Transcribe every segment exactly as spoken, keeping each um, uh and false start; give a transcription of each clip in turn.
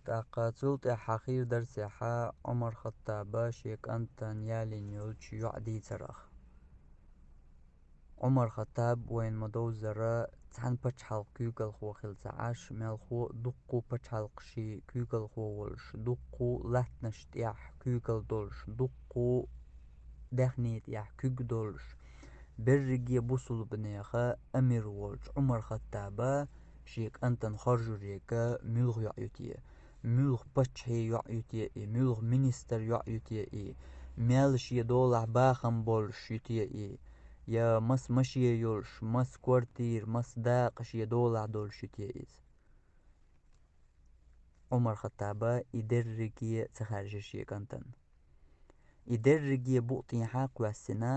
ТӀаккха цул тӀаьхьа хийра дарсехь Ӏумар-Хаттаба шен кӀантана ялийна йолчу йоӀ дийцарах. Ӏумар-Хаттаб вайна ма-довззара цхьана пачхьалкхан куьйгалхо хилла ца Ӏаш, мелхо а дуккха а пачхьалкхашна куьйгалхо волуш, дуккха а латтанаш тӀехь куьйгалла долуш, дуккха а даьхни тӀехь куьг долуш, берриге бусулбанеха амир волчу Ӏумар-Хаттаба шен кӀантана хоржур ерг муьлха йоӀ ю те? Муьлха паччахьан йоӀ ю те и, муьлха министран йоӀ ю те и, мел шен долахь бахам болуш ю те и, я маса машен йолуш, маса квартира, маса дакъа шен долахь долуш ю те иза? Ӏумар-Хаттаба и дерриге ца хаьржира шен кӀантана. И дерриге букъ тӀехьа а кхоьссина,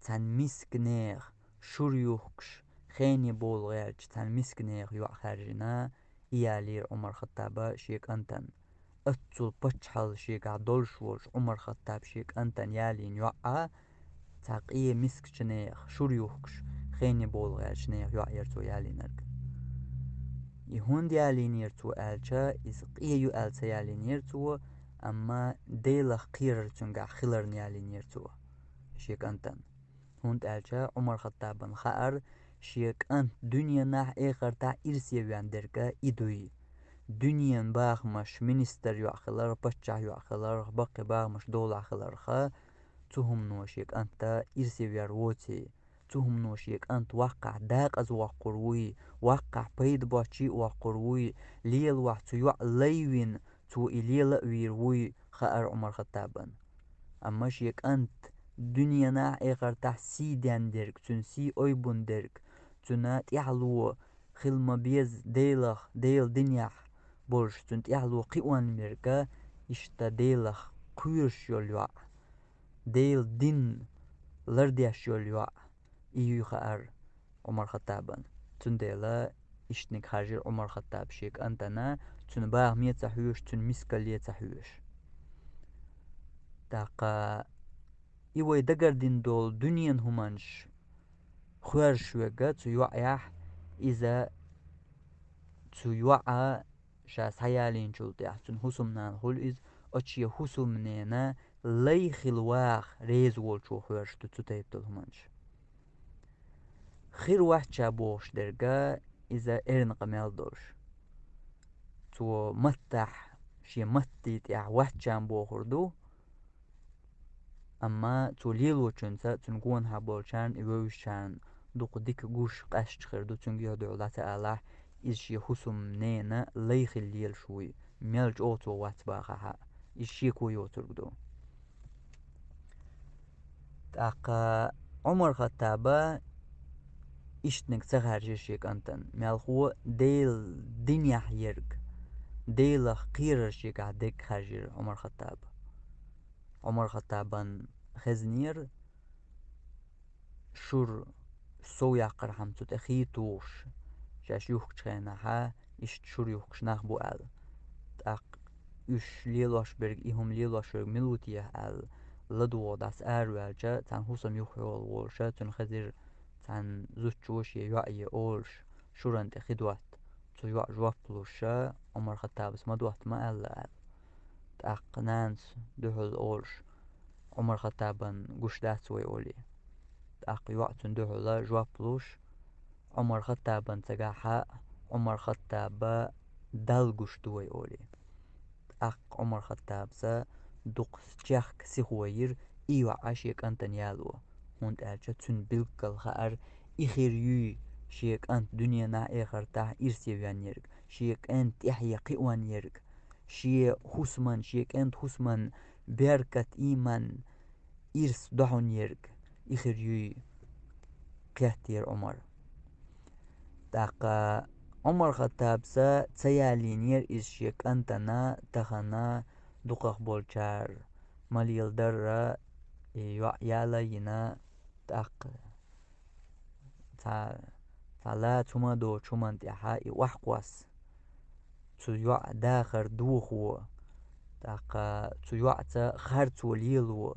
цхьана мисканех шура юхкуш, хене бовла гӀертачу цхьана мисканех йоӀ хаьржина, и ялийра Ӏумар-Хаттаба шен кӀантана. Оццул паччахьалла шегахь долуш волчу Ӏумар-Хаттаба шен кӀантана ялийна йоӀ а, цхьа къен мискачу нехан шура юхкуш, хене бовла гӀертачу нехан йоӀ яра цо ялийнарг. И хӀунда ялийнера цо аьлча, иза къен ю аьлла ца ялийнера цо, амма Делах кхерар цуьнгахь хиларна ялийнера цо шен кӀантана. ХӀунда аьлча Ӏумар-Хаттабан хаьара, шен кӀант дуьненахь а, эхартахь а ирсе вен дерг и дуй. Дуьненан бахамаш, министран йоӀ хиларх, паччахьан йоӀ хиларх, баккхий бахамаш долахь хиларх, цу хӀумано шен кӀант ирсе вер воций. Цу хӀумано шен кӀант воккхахь декъаза воккхур вуй, воккхахь пайда боцчу а воккхур вуй, лелахь цу йоӀа лай вина, цо и лела а вийр вуй, хаьара Ӏумар-Хаттабана. Амма шен кӀант дуьненахь а, эхартахь а сий ден дерг, цуьнан сий ойбун дерг, цуьнан тӀаьхьало хила ма-безза Делах, Делан динехь болуш, цуьнан тӀаьхьало кхион верг, иштта Делах кхоьруш йолу йоӀ, Делан дин лардеш йолу йоӀ, и юй хаьара Ӏумар-Хаттабана. Цундела иштаниг хаьржира Ӏумар-Хаттаба шен кӀантана, цуьнан бахаме а ца хьоьжуш, цуьнан мискалле а ца хьоьжуш. ТӀаккха и вай дагардина долу дуьненан хӀуманаш хоьржуш верг цу йоӀехь, иза цу йоӀа ша схьаялийначул тӀаьхьа, цуьнан хӀусамнана хуьлу иза, оцу шен хӀусамненан лай хила ваха реза волчо хоьржуш ду цу тайпа долу хӀуманаш. Хир вац ша бохуш дерг иза эрна къамел долуш. Цо маттахь, шен матте тӀехь вац ша бохур ду, амма цо лелочуьнца, цуьнан гонахьа болчарна, и вевзачарна дукха дика гуш, къаьсташ хир ду, цуьнга юха дуьхьал дӀа ца алахь, иза шен хӀусамненан лай хила лелаш вуй, мел чӀогӀа цо вац бахахь а, иза шеко йоцург ду. ТӀаккха Ӏумар-Хаттаба иштаниг ца хаьржира шен кӀантана, мелхо Делан динехь ерг, Делах кхерар шегахь дерг хаьржира Ӏумар-Хаттаба. Ӏумар-Хаттабан хезнера шура сов яккхархьама цу тӀе хий тухуш, шаьш юхкучу хенахьа иштта шура юхкуш нах бу аьлла. ТӀаккха уьш лелош берг, и хӀума лелош верг мила ву техьа аьлла, ладугӀу дӀаса араваьлча, цхьана хӀусам юххехула волуша, цуьнан хезира цхьана зудчо шен йоӀе олуш, шуран тӀе хи дотта. Цу йоӀа жоп луша, Ӏумар-Хаттабас ма дотта ма аьлла аьлла. ТӀаккха нанас дуьхьал олуш, Ӏумар-Хаттабан гуш дац вай олий. ТӀаккха йоӀ цунна дуьхьал жоп луш, Ӏумар-Хаттабан ца гахь а, Ӏумар-Хаттаба Далла гуш ду вай олий. ТӀаккха Ӏумар-Хаттабас дукха чехка сихо йира и йоӀ шен кӀантана яло, хӀунда аьлча цуьнан билггал хаьара, и хир юй шен кӀант дуьненахь а, эхартахь а ирсе вен ерг, шен кӀентан тӀаьхье кхион ерг, шен хӀусаман, шен кӀентан хӀусаман беркат, ийман, ирс дохьун ерг, и хир юй, кхеттера Ӏумар. ТӀаккха Ӏумар-Хаттабас ца ялийнера иза шен кӀантана, тахана дукхах болчара ма леладара, и йоӀ яла а йина, тӀаккха цхьа, цхьа лаца хӀума доцучу хӀуманна тӀехьа и охьакхосса. Цу йоӀа дахар дохо, тӀаккха цу йоӀаца харцо лело,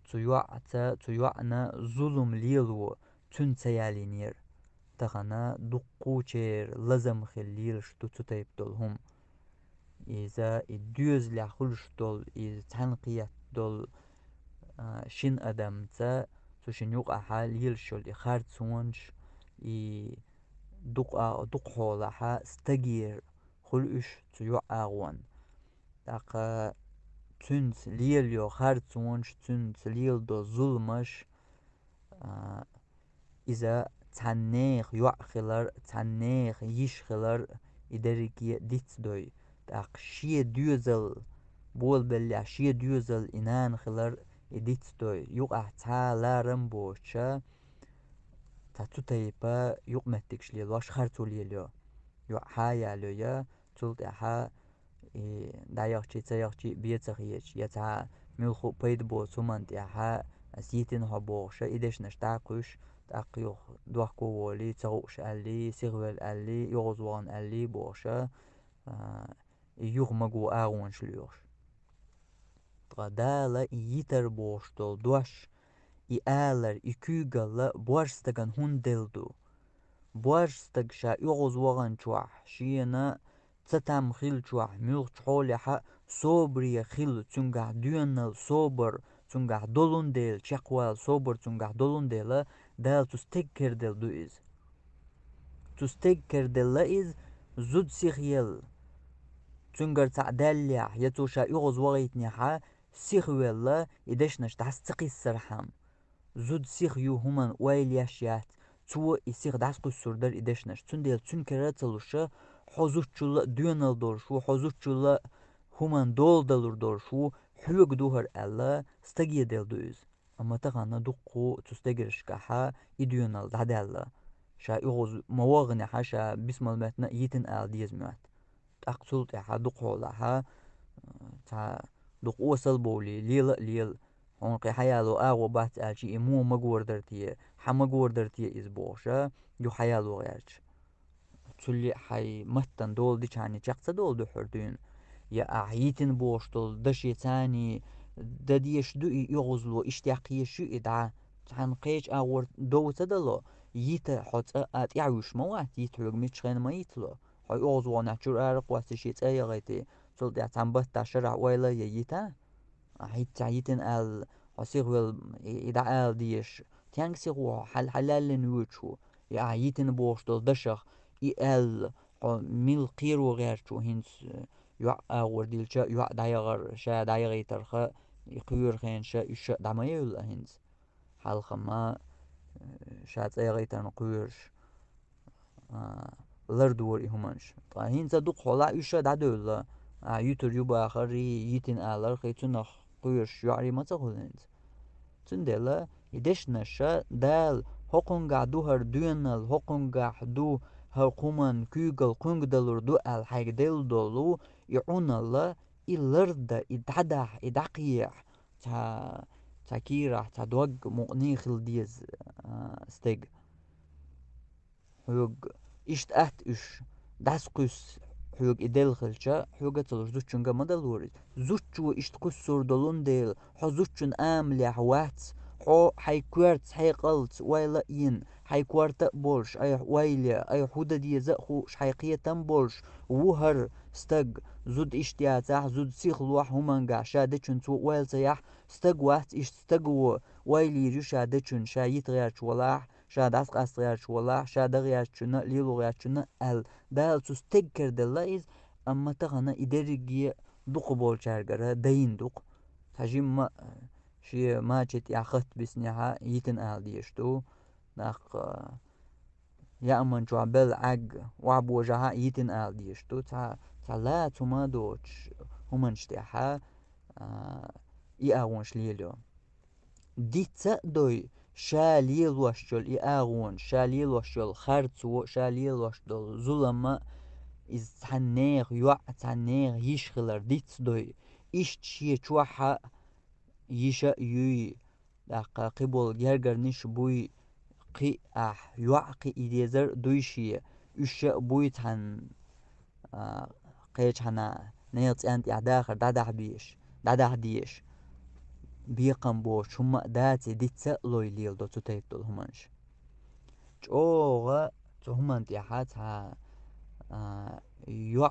цу йоӀаца, цу йоӀана зулам лело, цуьнан ца ялийнера. Тахана дуккхачеран лазам хила лелаш ду цу тайпа долу хӀума. иза и доьзалехь хуьлуш долу, иза цхьаьна кхетта долу, а, шина адамца, цу шина юкъахь лелаш йолу и харцонаш, и дукха-, дукхахьолахь стагера хуьлу уьш цу йоӀан агӀонна. ТӀаккха цуьнца лелайо харцонаш, цуьнца леладо зуламаш, а, иза цхьаннех йоӀ хилар, цхьаннех йиш хилар, и дерриге дицдой. ТӀаккха шен доьзал болабеллехь, шен доьзал и нана хилар, и дицдой. Юкъахь цхьа ларам боцуша, цхьа цу тайпа юкъаметтигаш лелош харцо лелайо. ЙоӀ хьа а ялайо, цул тӀаьхьа и дӀаяхчий, ца яхчий бен ца хеташ, я цхьа муьлхха а пайда боцу хӀуманна тӀехь ас йитина хьо бохуша, и дешнаш дӀа а кхуьйсуш, тӀаккха юха дохко волий, ца хууш аьллий, сихвелла аьллий, йогӀуз вахана аьллий бохуша, а, и юха маго агӀонаш лоьхуш. Ткъа Дала и йитар бохуш долу дош, и алар, и куьйгалла борша стагана хӀунда делла ду? Борша стаг ша оьгӀаз ваханчохь, шена ца там хиллачохь, муьлххачу хьолехь а собаре хилла, цуьнгахь доьналла, собар, цуьнгахь долун дела, чекхвала собар цуьнгахь долун дела, Дала цу стеган керделла ду иза. Цу стеган керделла иза, зуда сихъелла, цуьнгара цхьаъ даьллехь, я цо ша оьгӀаз вахийтинехь, сихвелла, и дешнаш дӀаса ца кхиссархьама. Зуда сиха ю, хӀуманна ойла еш яц, цо и сиха дӀасакхуьссур дара и дешнаш. Цундела цуьнан кара а ца луша, хьо зудчул а доьналла долуш ву, хьо зудчул а хӀуманна дола далур долуш ву, хьоьга ду хӀара аьлла, стаге делла ду иза. Амма тахана дуккха цу стегаршкахь и доьналла дӀадаьлла. Ша оьгӀаз ма ваханехь, ша бисмал меттана а йитина ала деза моьтту. ТӀаккха цул тӀаьхьа дукха хьолахь, цхьа дукха осал бовлий, лела а лела, хьуна кхин хьаяло агӀо бац аьлча, и муха магор дара те, хьан магор дара те иза бохуша, ю хьаяло гӀерташ. Цулли хьайн маттан дола дичахьана чекх ца долу дуьхьара дуьйна. Я ахь йитина бохуш долу даше царний дан дезаш ду и оьгӀазло, иштта яккха езаш ю и дӀа. Цхьана кхечу агӀор дов ца дало, йита хьо цкъа а тӀаьхьа вуьйш ма вац, йита хьоьга миччу хенахь ма йитало. Хьо оьгӀаз ваханехь чуьра ара кхоссий шен цӀа яхийти, цул тӀаьхьа цхьана баттахь шарахь ойла а яй йита? Ахь хӀинцца йитина аьлла, хьо сихвелла и, и дӀаала дезаш, стенга сиха ву хьо, хьал-, хьалаьллина воьдуш ву? И ахь йитина бохуш долу дашах, и аьлла, хьо мила кхеро гӀерташ ву хӀинца, йоӀ агӀор дилча, йоӀ дӀаяхар, ша дӀаяхийтарх, и кхоьру хенаш, уьш а дӀа ма евлла хӀинца. Хьалха ма, э, ша цӀа яхийтарна кхоьруш, а, лардора и хӀуманаш. Ткъа хӀинца дукха хьолахь уьш а дӀадевлла, а, юьтур ю бахарий, йитина алархий, цунах кхоьруш йоӀарий ма ца хуьлу хӀинца. Цундела и дешнаша Дала хӀокхунгахь ду хӀара доьналла, хӀокхунгахь ду хӀара кху хӀуманна куьйгалла кхуьнга далур ду аьлла хьайга делла долу и Ӏуналла, и лардан, и дӀадахьа, и дӀакхехьа, цхьа, цхьа кийрахь, цхьа дог мукъаний хила деза, а, стеган. Хьоьга иштта атта уьш, дӀасакхуьссу хьоьга и делла хилча, хьоьга а ца луш, зудчуьнга а ма далора иза. Зудчо иштта кхуьссур долун дела, хьо зудчун амалехь вац, хьо хьайн коьртаца, хьекъалца ойла а йина, хьайн корта а болуш, айхьа ойла е, айхьа хӀун дан деза а хууш, хьайн кхетам болуш ву хӀара стаг, зуда иштта яцахь, зуда сихлохь, хӀумангахь ша дечун цо ойла ца яхь, стаг вац иштта стаг а ву, ойла йийр ю ша дечун, ша йита гӀерташ валахь, ша дӀасакъаста гӀерташ валахь, ша дан гӀертачунна а, лело гӀертачунна а аьлла. Дала цу стеган керделла иза, амма тахана и дерриге дукхахболчаьргара дайна ду-кх. Цхьа жимма а шен мача тӀехь хатта биснехь а йитина ала дезаш ду. ТӀаккха яаман чохь белла Ӏаьгга охьабожахь а йитина ала дезаш ду. Цхьа, цхьа лаца хӀума а доцуш хӀуманаш тӀехь а, а, и агӀонаш лелайо. Диц а дой, ша лелош йолу и агӀонаш, ша лелош йолу харцо, ша лелош долу зулам а, иза цхьаннех йоӀ, цхьаннех йиш хилар диц а дой, иштта шен чохь а йиш а юй, тӀаккха кхиболу гергарниш а буй, кхин а ахь йоӀ кхиий дезар а дуй шен, уьш а буй цхьана, а, кхечахьана нехан цӀенна тӀехь дахар дӀадахьа безаш, дӀадахьа дезаш. Бекхам боцуш хӀумма а даций, диц а лой леладо цу тайпа долу хӀуманаш. ЧӀогӀа цу хӀуманна тӀехь а цхьа, а, йоӀ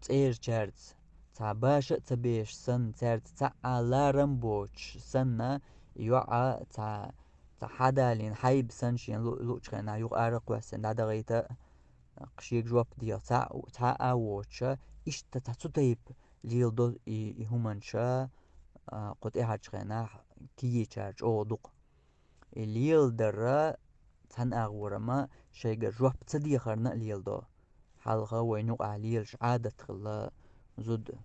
цӀерачаьрца цхьа баша а ца беш санна, цаьрца цхьа а ларам а боцуш санна, йоӀа цхьа, цхьа хьадалийна хьайба санна шен лу-, луучу хенахь юха ара а кхоьссина дӀадахийта а, шега жоп деха цхьа, цхьа а воцуша, иштта цхьа цу тайпа леладо и, и хӀуманаш, а, кху тӀаьхьарчу хенахь кегийчара чӀогӀа дукха. И леладар цхьана агӀора-м шайгара жоп ца дехарна а леладо. Хьалха вайна юкъахь лелаш Ӏадат хилла, зуда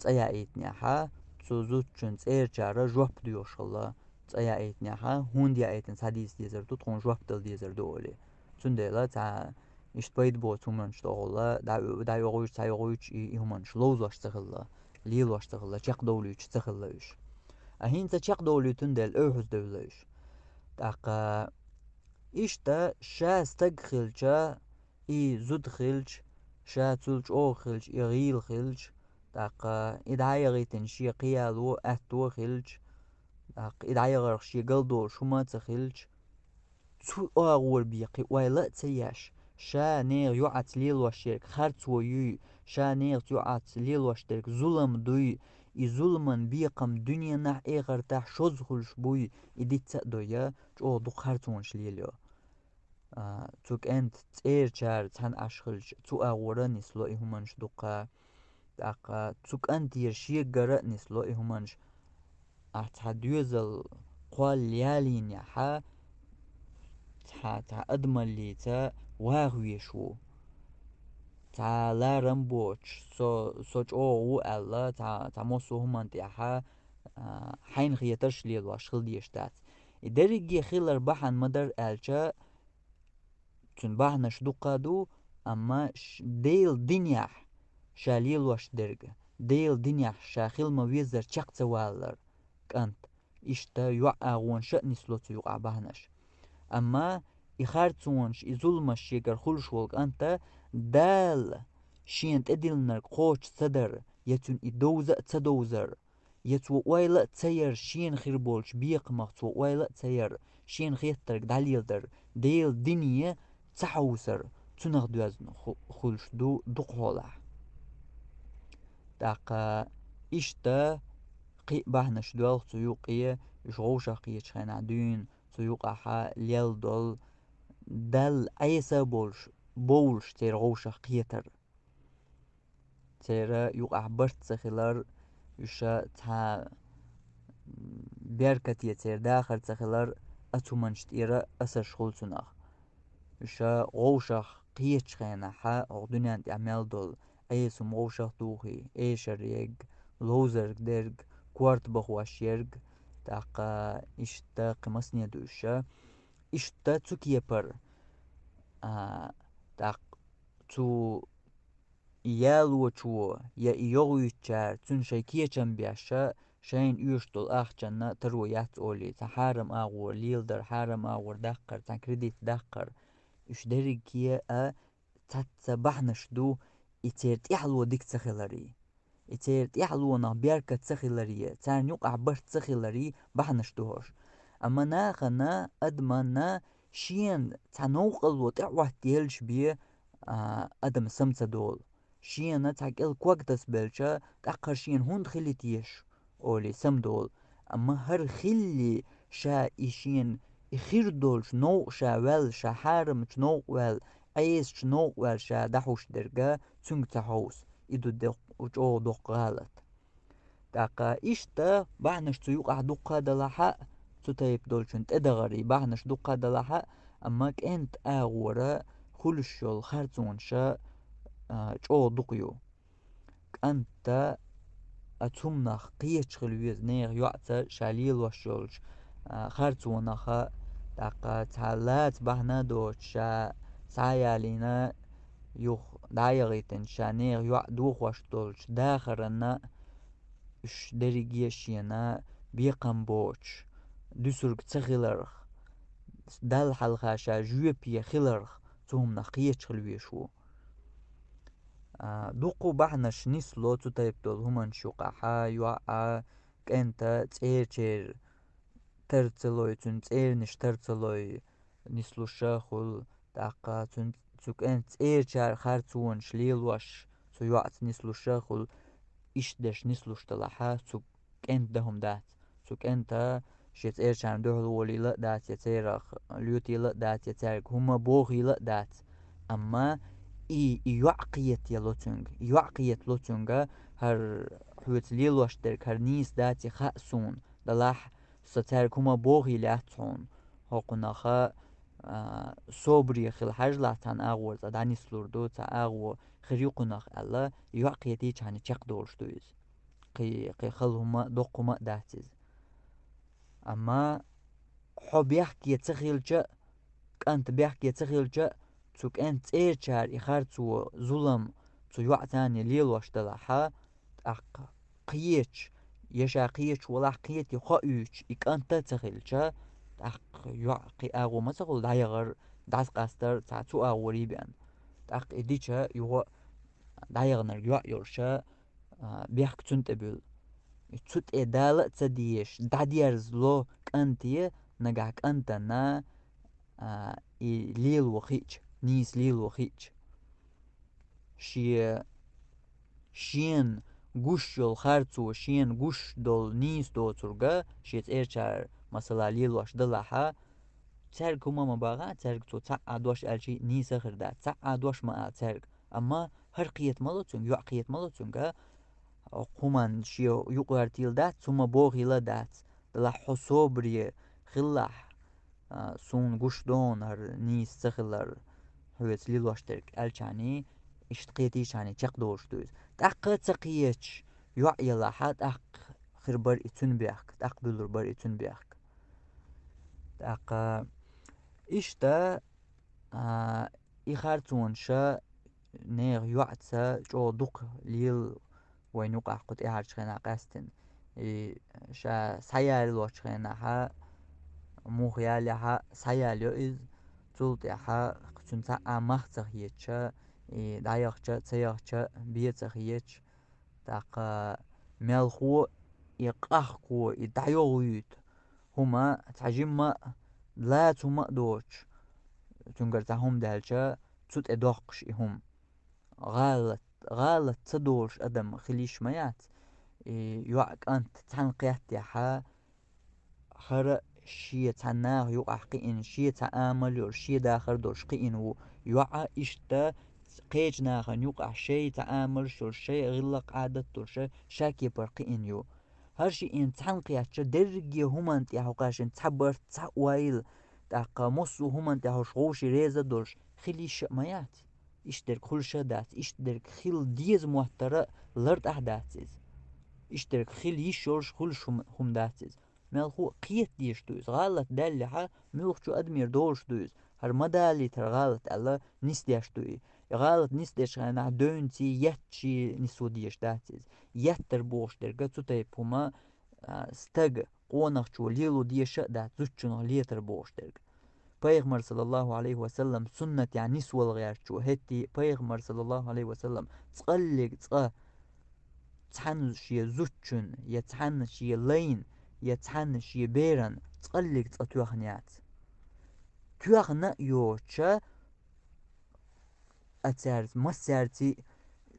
цӀа яийтинехь, цу зудчун цӀерачара жоп доьхуш хилла, цӀа яийтинехь, хӀунда яийтина схьадийца дезар ду, тхуна жоп дала дезар ду олий. Цундела цхьа иштта пайда боцу хӀуманаш тӀехула, дӀа-, дӀайохуьйтуш, цхьайохуьйтуш и, и хӀуманаш ловзош ца хилла, лелош ца хилла, чекхдовлуьйтуш ца хилла уьш. А хӀинца чекхдовлуьйтун дела, оьхьаз девлла уьш. ТӀаккха иштта ша стаг хилча, и зуда хилча, ша цул чӀогӀа хилча, и гӀийла хилча, тӀаккха и дӀаяхийтина шен кхияло, аьтто хилча, тӀаккха и дӀаяхарх шен галдолуш хӀума а ца хилча, цу агӀор бен кхин ойла а ца еш, ша нехан йоӀаца лелош ерг харцо юй, ша нехан йоӀаца лелош дерг зулам дуй, и зуламан бекхам дуьненахь, эхартахь шозза хуьлуш буй, и диц а дой, чӀогӀа дукха харцонаш лелайо. А, цу кӀентан цӀерачара цхьана Ӏаш хилча, цу агӀора нисло и хӀуманаш дукха. ТӀаккха цу кӀантера шегара а нисло и хӀуманаш. Ахь цхьа доьзал кхолла ялийнехь, цхьа, цхьа адамаллица ваха везаш ву. Цхьа ларам боцуш, со, со чӀогӀа ву аьлла, цхьа, цхьа массо а хӀуманна тӀехь, а, хьайна хетарш лелош хила дезаш дац. И дерриге хилар бахьана ма дара аьлча, цуьнан бахьанаш дуккха а ду, амма ш-, Делан динехь ша лелош дерг, Делан динехь ша хила ма-веззара чекх ца валар, кӀант, иштта йоӀ агӀонаш а нисло цу юкъахь бахьанаш. Амма и харцонаш, и зуламаш шегара хуьлуш волу кӀанта Дала шена тӀедиллинарг кхочуш ца дар, я цуьнан и довза а ца довзар, я цо ойла а ца яр, шена хир болчу бекхамах цо ойла а ца яр, шена хеттарг дӀалеладар, Делан дине ца хьовсар, цунах доьзна ху-, хуьлуш ду дукхахьолахь. ТӀаккха иштта кхин а бахьанаш доьлху цу юкъе, уьш вовшах кхечу хенахь дуьйна, цу юкъахьа лелла долу, Далла Ӏеса а болуш, бовлуш церан вовшах кхетар. Церан юкъахь барт ца хилар, уьш цхьа беркате церан дахар ца хилар, оцу хӀуманаш тӀера асарш хуьлу цунах. Уьш вовшах кхечу хенахьа, хӀокху дуьненна тӀехь мел долу Ӏеса хӀума вовшах духий, эшар ерг, ловзарг дерг, корта бахош ерг, тӀаккха иштта кхин масане ду уьш. Иштта цу кепара, а, тӀаккха цу ялочо я и йогӀуьйтучара цуьнан шайн кечам беш, шайна оьшуш долу ахчанна таро яц олий, цхьа хьарам агӀор леладар, хьарам агӀор даккхар, цхьа кредит даккхар, уьш дерриге а цхьацца бахьанаш ду, и церан тӀаьхьало дика ца хиларий. И церан тӀаьхьалонах беркат ца хиларий, царна юкъахь барт ца хиларий бахьанаш ду хӀорш. Амма нахана, адаманна шена цхьа новкъарло тӀе а хӀоттаелча бен, а, адам сам ца долу. Шена цхьа кӀел ког тасабелча, тӀаккха шена хӀунда хили теша, олий, сам долу. Амма хӀара хилли, ша и шена и хир долчу новкъа ша ваьлла, ша хьарамчу новкъа ваьлла, Ӏесачу новкъа ваьлла ша дӀахьуш дерг цуьнга ца хьовса, и ду доккха, чӀогӀа доккха гӀалат. ТӀаккха иштта бахьанаш цу юкъахь дуккха а далахь а, цу тайпа долчун тӀедахарий бахьанаш дуккха а далахь а, амма кӀентан агӀора хуьлуш йолу харцонаш, а, чӀогӀа дукха ю. КӀанта оцу хӀуманах кхеташ хила веза, нехан йоӀца ша лелош йолчу, а, харцонах, тӀаккха цхьа лаца бахьана а доцуш, ша схьаялийна, юха дӀа а яхийтина, ша нехан йоӀ дохош долчу дахаранна, уьш дерриге а шена бекхам боцуш, дуьсург ца хиларх, Далла хьалха ша жоьпе хиларх, цу хӀуманах кхеташ хила везаш ву. А, дуккха бахьанаш нисло цу тайпа долу хӀуманаш юкъахьа, йоӀа, кӀанта цӀерачеран тар ца лой, цуьнан цӀеранаш тар ца лой, нислуш а хуьлу, тӀаккха цуьнан, цу кӀанта цӀерачара харцонаш лелош, цу цу йоӀца нислуш а хуьлу, иштта дерш нислуш делахь а, цу кӀентан дан хӀума дац. Цу кӀентан шен цӀерачарна дуьхьал волийла а дац, я церах лоьтийла а дац, я цаьрга хӀума бохийла а дац. Амма и, и йоӀ кхетаяло цуьнга, и йоӀ кхетало цуьнга, хӀара хьоьца лелош дерг, хӀара нийса дац и хаьа суна, делахь, со цаьрга хӀума бохийла яц хьуна, хӀокхунах а, собаре хила хьажалахь, цхьана агӀор цкъа дӀанислур ду, цхьа агӀо хир ю кхунах аьлла, и йоӀ кхетийчхьана чекхдолуш ду иза. Кхин, кхин хала хӀума, доккха хӀума а дац иза. Амма хьо бехке ца хилча а, кӀант бехке ца хилча а, цу кӀентан цӀерачара и харцо, зулам цу йоӀца лелош делахь а, тӀаккха кхеча, я ша кхеча валахь, кхетий хоуьйтуш и кӀант а ца хилча, тӀаккха йоӀ кхин агӀо ма ца хуьлу дӀаяхар, дӀасакъастар цхьа цу агӀорий бен. ТӀаккха и дича юха дӀаяханарг йоӀ йолуш а, а, бехк цунна тӀе буьллу. Цу тӀе дала а ца дезаш, дӀадерзало кӀанте, нагахь кӀантана, а, и лело хиъча, нийса лело хиъча. Шен, шена гуш йолу харцо, шена гуш долу нийса доцург а шен цӀерачара, масала, лелош делахь а, цаьрга хӀума ма боху, цаьрга цо цхьаъ а дош аьлча а нийса хир дац, цхьаъ а дош ма ала цаьрга. Амма хӀара кхета ма ло цуьнга, йоӀ кхета ма ло цуьнга, хӀокху хӀуманна шен юкъ гӀертийла дац, хӀума бохийла дац, делахь хьо собаре хилалахь, а, суна гуш ду хьуна хӀара нийса ца хилар, хьоьца лелош дерг аьлчхьана, иштта кхетийчхьана чекхдолуш ду иза. ТӀаккха ца кхеташ йоӀ елахь а, тӀаккха хир бара и цуьнан бехк, тӀаккха буьллур бара и цуьнан бехк. ТӀаккха иштта, а, и харцонаш а нехан йоӀца чӀогӀа дукха лела вайна юкъахь кху тӀаьхьарчу хенахь къаьстина. И ша схьаялочу хенахь а, муха ялахь а, схьаялайо иза, цул тӀаьхьа цуьнан цхьа а мах ца хеташ а, и дӀаяхча а, ца яхча а, бен ца хеташ. ТӀаккха мелхо и къахко, и дӀайохуьйту хӀума, цхьа жимма а, лаца хӀума а доцуш, цуьнгара цхьа хӀума даьлча, цу тӀе доккхуш и хӀума. ГӀалат, гӀалат ца долуш адам хила йиш ма яц. И йоӀ, кӀант цхьаьна кхеттехь а, хӀара шен цхьана наха юкъахь кхиъна, шен цхьа амал йолуш, шен дахар долуш кхиъна ву. ЙоӀ а иштта кхечу нахана юкъахь шайн цхьа амалш йолуш, шайн гӀиллакх-Ӏадат долуш, ша кепара кхиъна ю. ХӀара шиъ цхьаьна кхеттача, дерриге хӀуманна тӀехь хӀокхаьршина цхьа барт, цхьа ойла, тӀаккха массо а хӀуманна тӀехь уьш вовшийн реза долуш хила йиш а ма яц. Иштта дерг хуьлуш а дац, иштта дерг хила деза моттара лартӀахь дац иза. Иштта дерг хила йиш йолуш, хуьлуш хӀума, хӀума дац иза. Мелхо а кхета дезаш ду иза. ГӀалат даьллехь а, муьлххачу адамера долуш ду иза. ХӀара ма далийтара гӀалат аьлла, нисдеш ду и. И гӀалат нисдечу хенахь девнций, етташий нисо дезаш дац иза. Еттар бохуш дерг а цу тайпа хӀума, а, стага, къонахчо лело дезаш а дац, зудчунах летар бохуш дерг. Пайхамар, саллаллаху Ӏалайхи ва саллам, суннатехь нисвала гӀертачо, хӀетте а Пайхамар, саллаллаху Ӏалайхи ва саллам, цкъаллиг цкъа цхьана шен зудчун, я цхьана шен лайн, я цхьана шен беран цкъаллиг цкъа тоьхна яц. Тоьхна а йоцуша, а цаьрца, массаьрций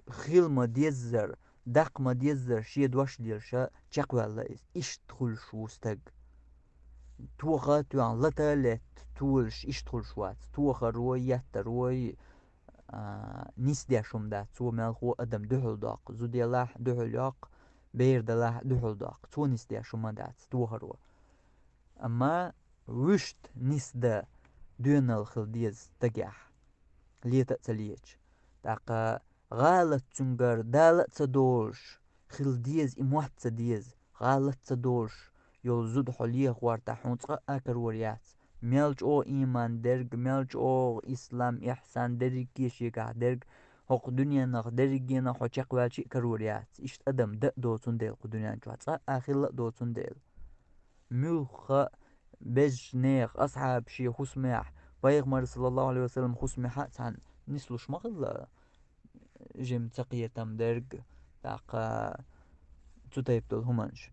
хила ма-деззара, даккха ма-деззара шен дош делаша чекхваьлла иза. Иштта хуьлуш ву стаг. Тоха а тоьхна, лата а летта толуш иштта хуьлуш вац. Тохаро, еттаро, а, нисдеш хӀума дац. Цо мелхо а адам дуьхьал доккху. Зуда елахь а дуьхьал йоккху, бер делахь а дуьхьал доккху. Цо нисдеш хӀума дац, тохаро. Амма вуьшта нисдан доьналла хила деза стагехь, лета а ца леташ. ТӀаккха гӀалат цуьнгара дала а ца долуш хила деза, и мотт ца деза, гӀалат ца долуш йолу зуда хьо леха гӀортахь, хьуна цкъа а карор яц. Мел чӀогӀа ийман дерг, мел чӀогӀа ислам, ихсан дерриге шегахь дерг, хӀокху дуьненах дерригенах хьо чекхваьлча а карор яц. Иштта адам дан а доцун дела кху дуьнен чохь, цкъа а хилла а доцун дела. Муьлхха безачу нехан, асхьабашийн хӀусамехь, Пайхамар, саллаллаху Ӏалайхи ва саллам, хӀусамехь а цхьаьна нислуш ма хилла жима цакхетам дерг, тӀаккха цу тайпа долу хӀуманаш.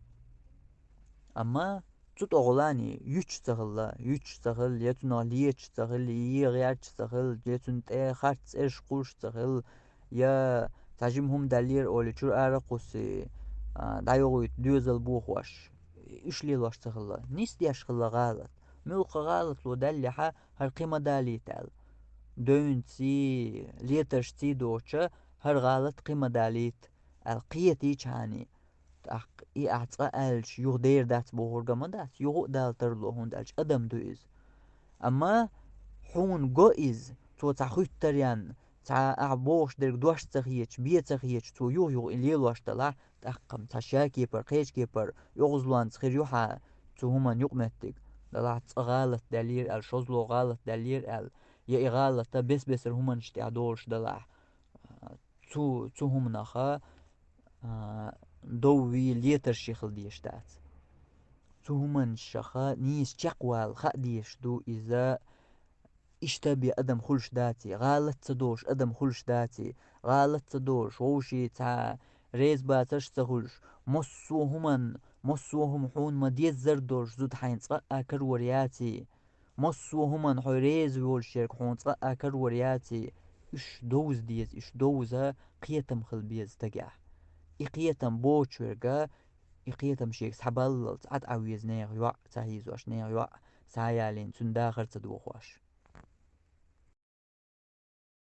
Амма цу тӀогӀулани юьтуш ца хилла, юьтуш ца хилла, я цунах леташ ца хилла, я гӀерташ ца хилла, я цунна тӀе харц цӀераш кхуллуш ца хилла, я цхьа жима хӀума даьллера олий, чура ара кхуссий, а, дӀайохуьйту доьзал бохош. Уьш лелош ца хилла. Нисдеш хилла гӀалат. Муьлхха гӀалатло даьллехьа, хӀара кхин ма далийта аьлла. Девнций, летаршций доцуш, хӀара гӀалат кхин ма далийта аьлла, кхетийчхьана. ТӀаккха и ахь цкъа аьлча, юха дер дац бохург а ма дац, юха а дала тарло, хӀунда аьлча адам ду иза. Амма хьуна го иза, цо цхьа хуьттаренна, цхьа ахь бохуш дерг дош ца хеташ, бен ца хеташ, цо юха-юха и лелош делахь, тӀаккха-м цхьа шен кепара, кхечу кепара оьгӀазлонца хир ю хьан цу хӀуманна юкъаметтиг. Делахь цкъа гӀалат даьллера аьлла, шозлагӀа гӀалат даьллера аьлла, я и гӀалат бес-бесара хӀуманаш тӀехь долуш делахь, цу, цу хӀуманах, а, доввий, летарший хила дезаш дац. Цу хӀуманашах нийса чекхвала хаа дезаш ду иза, иштта бен адам хуьлуш даций, гӀалат ца долуш адам хуьлуш даций, гӀалат ца долуш, вовшийн цхьа реза бацарш а ца хуьлуш, массо а хӀуманна, массо а хӀума хьуна ма-деззара долуш зуда хьайна цкъа а карор яций, массо а хӀуманна хьо реза волуш ерг хьуна цкъа а карор яций, уьш довза деза, уьш довза кхетам хила беза стагехь. И кхетам боцуш верг, и кхетам шега схьабаллалц Ӏад Ӏан веза нехан йоӀ, ца хьийзош нехан йоӀ, схьаялийна цуьнан дахар ца дохош.